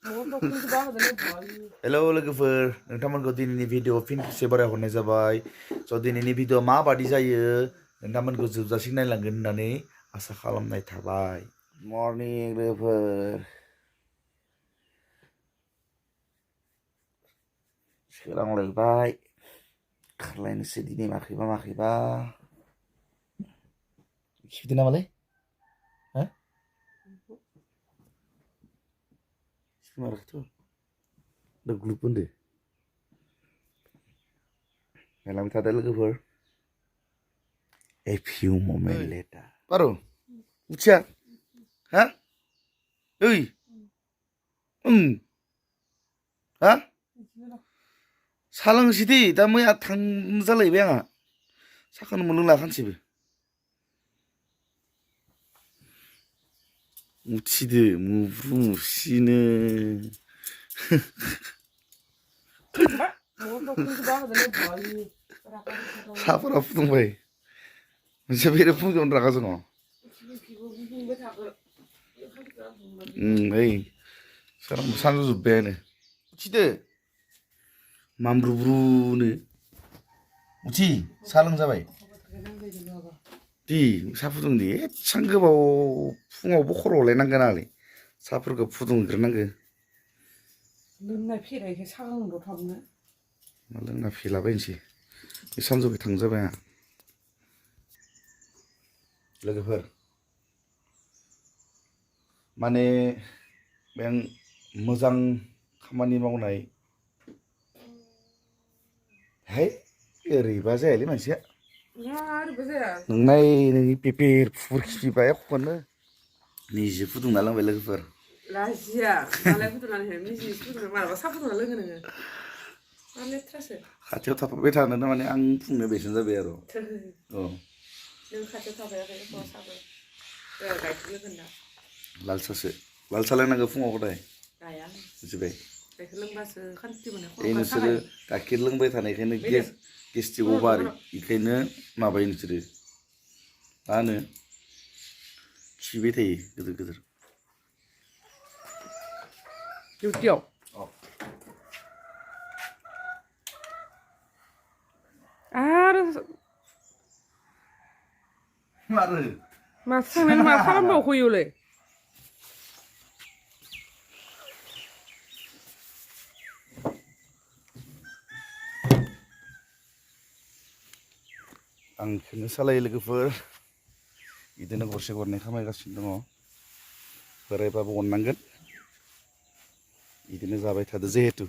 hello लोगोफोर नोंथांमोनखौ दिनैनि video फिन खेबसे बरायहरनाय जाबाय स' दिनैनि भिडिअ माबादि जायो नोंथांमोनखौ जोबजासिम नायलांगोन होननानै आसा खालामनाय थाबाय मर्निं लोगोफोर सोरांलायबाय खारलायनोसै दिनै माखैबा खिफिदों नामालै हा खिफिमाराखैथ' दा ग्लुब होनदो नायलांबाय थादो लोगोफोर A few moments later Baru Ucia Ha Oi Ha 사랑시디 다 뭐야 당자라이배야 사카는 몰라 한집에 우치드 무시는 사파라 푸동바이 진짜 베레 푸동 나가서 너 에이 사람 산소도 배네 우치드 맘브루브루네 우치 사랑 잡아이 디 사푸둥디 창급하고 풍하고 보코로 올래난거나리 사프르가 푸둥 그러난거 능나 피라 이렇게 사강으로 잡네 능나 피라벤시 이 산속에 당잡아야 लोगोफोर माने बें मोजां खामानि मावनाय है ओरैबा जायालै मानसिया नोंनाय नोंनि पेपेर फुर खिफिबाय खौनो निजे फुदुंना लोंबाय लोगोफोर लाजिया मालाय फुदुंनानै हो निजे फुदुंना मालाबा सा फुदुंना लोङो नोङो मा लेथ्रासो खाथियाव थाफाबाय थानो माने आं फुंनो बेसेन जाबाय आरो औ नों खाथियाव थाबायाखै ख'आ साबो गाइखेर लोंगोन दा लाल सा लोंनांगौ फुङाव गदाय गाया बुजिबाय गाइखेर लोंबासो खान्थि मोनो ओइ नोंसोरो गाइखेर लोंबाय थानायखायनो गेस्ट्रिक अभार इखायनो माबायो नोंसोरो मा होनो खिबाय थायो गिदिर गिदिर डिउटियाव आरो माथो थांनानै मा खालामबावखोयोलै आं बेखौनो सालायो लोगोफोर बिदिनो गरसे गरनै खामायगासिनो दङ बोरायबाबो अननांगोन बिदिनो जाबाय थादो जिहेतु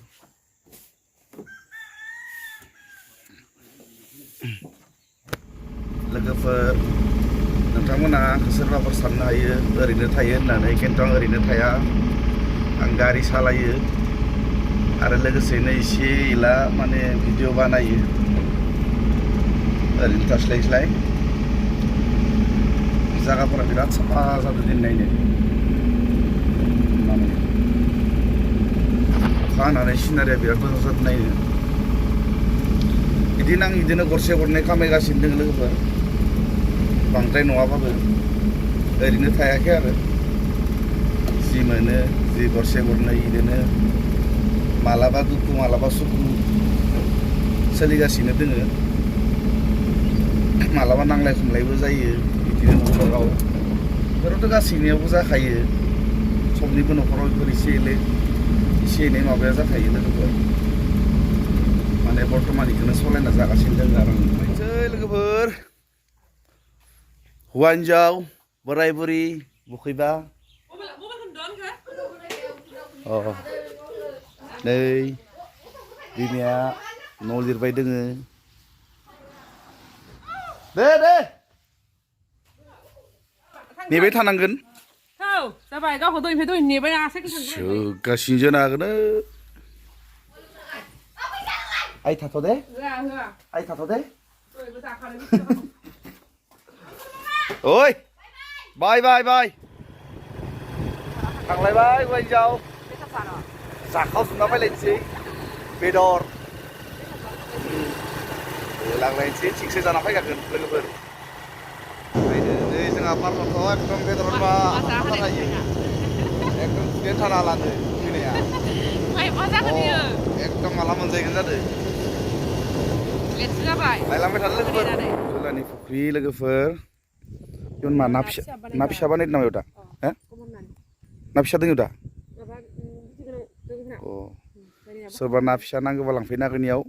लोगोफोर नोंथांमोना आंखौ सोरबाफोर साननो हायो ओरैनो थायो होननानै खिन्थु आं ओरैनो थाया आं गारि सालायो आरो लोगोसेनो एसे एला माने भिडिअ बानायो ओरैनो थास्लायस्लाय जायगाफोरा बिराद साफा जादों दिनै नायनो अखा हानानै सिनारिया बिराद मोजां जादों नायनो बिदिनो आं बिदिनो गरसे गरनै खामायगासिनो दङ लोगोफोर बांद्राय नङाबाबो ओरैनो थायाखै आरो जि मोनो जि गरसे गरनै बिदिनो मालाबा दुखु मालाबा सुखु सोलिगासिनो दोङो मालाबा नांलाय खमलायबो जायो बिदिनो न'खराव बेफोरावथ' गासैनियावबो जाखायो सबनिबो न'खराव बेफोर एसे एनै माबाया जाखायो लोगोफोर माने बर्थमान बेखौनो सालायना जागासिनो दङ आरो आं लोगोफोर हौवा हिन्जाव बोराय बुरि बखैबा नै बिमाया न' लिरबाय दोङो दे नेबाय थानांगोन औ जाबाय गावखौ दयनिफ्राय दय नेबाय सोगासिनो जानो हागोन आइ थाथ' दे आइ थाथ' दे ओइ बाय थांलायबाय हौवा हिन्जाव जाखावजोबना फैलायनोसै बेदर लांलायनोसै थिगसे जाना फैखागोन लोगोफोर जोंहा पार्कआवथ' एकदम बेदर होनबा थाखायो एकदम खुदैयानो थानो हाला फैनाया माइ मा जागोन बियो एकदम माला मोनजायगोन जादों लेटसो जाबाय लायलांबाय थादो लोगोफोर खोलानि फुख्रि लोगोफोर इयुन मा ना फिसा बानायदों नामा दा हो ना फिसा दङ दा अ सोरबा ना फिसा नांगौबा लांफैनो हागोन इयाव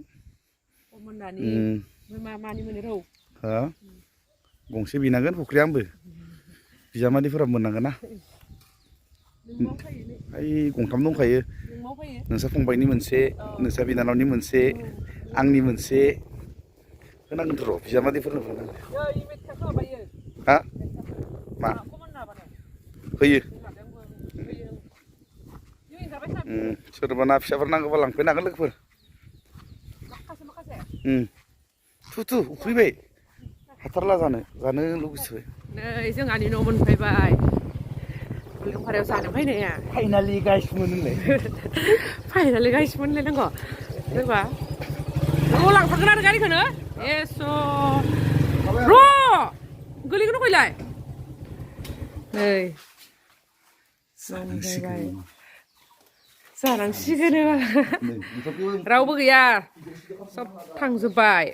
हो गंसे बिनांगोन फुख्रिया आंबो बिजामादैफोरा मोननांगोन ना ओइ गंथाम दंखायो नोंसा फंबायनि मोनसे नोंसा बिनानावनि मोनसे आंनि मोनसे होनांगोनथ' र' बिजामादैफोरनो हा मा होयो सोरबा ना फिसाफोर नांगौबा लांफैनो हागोन लोगोफोर थु उखैबाय हाथारला जानो लुगैसोबाय नै जोंहानि न' मोनफैबाय भारायाव जानो फैनाया फाइनालि गाइस मोनोलाय फाइनालि गाइस मोनलायनांगौ सोरबा न' लांथारगोन आरो गारिखौनो एस' र' गोलैगोन फैलाय नै जानांसिगोन रावबो गैया सब थांजोब्बाय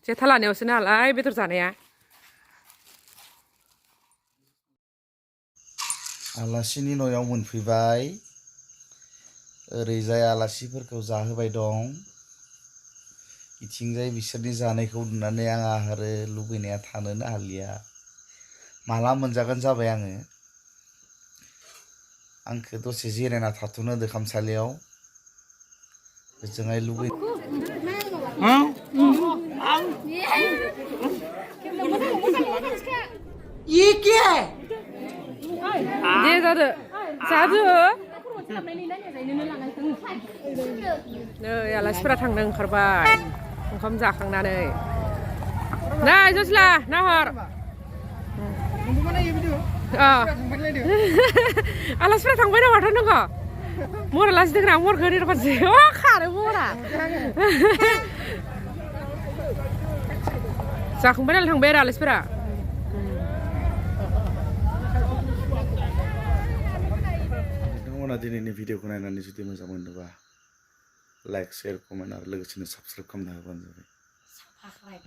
जेथा लानायावसो नालाय बेदर जानाया आलासिनि न'आव मोनफैबाय ओरैजाय आलासिफोरखौ जाहोबाय दं इथिंजाय बिसोरनि जानायखौ नुनानै आंहा आरो लुबैनाया थानोनो हालिया माला मोनजागोन जाबाय आङो आंखौ दसे जिरायना थाथ'नो होदो खामसालियाव ओजोंहाय लुबै दे जादो नै आलासिफोरा थांनो ओंखारबाय ओंखाम जाखांनानै नै जस्ला नाहर आलासिफोरा थांबाय नामाथ' नोङो मर आलासि दोंना मरखौ ओरै रखमसै अ खारो मरा जाखांबाय नालाय थांबाय आरो आलासिफोरा नोंथांमोना दिनैनि भिडिअखौ नायनानै जुदि मोजां मोनोबा लाइक शेयार कमेन्ट आरो लोगोसेनो साबस्क्राइब खालामना होबानो जाबाय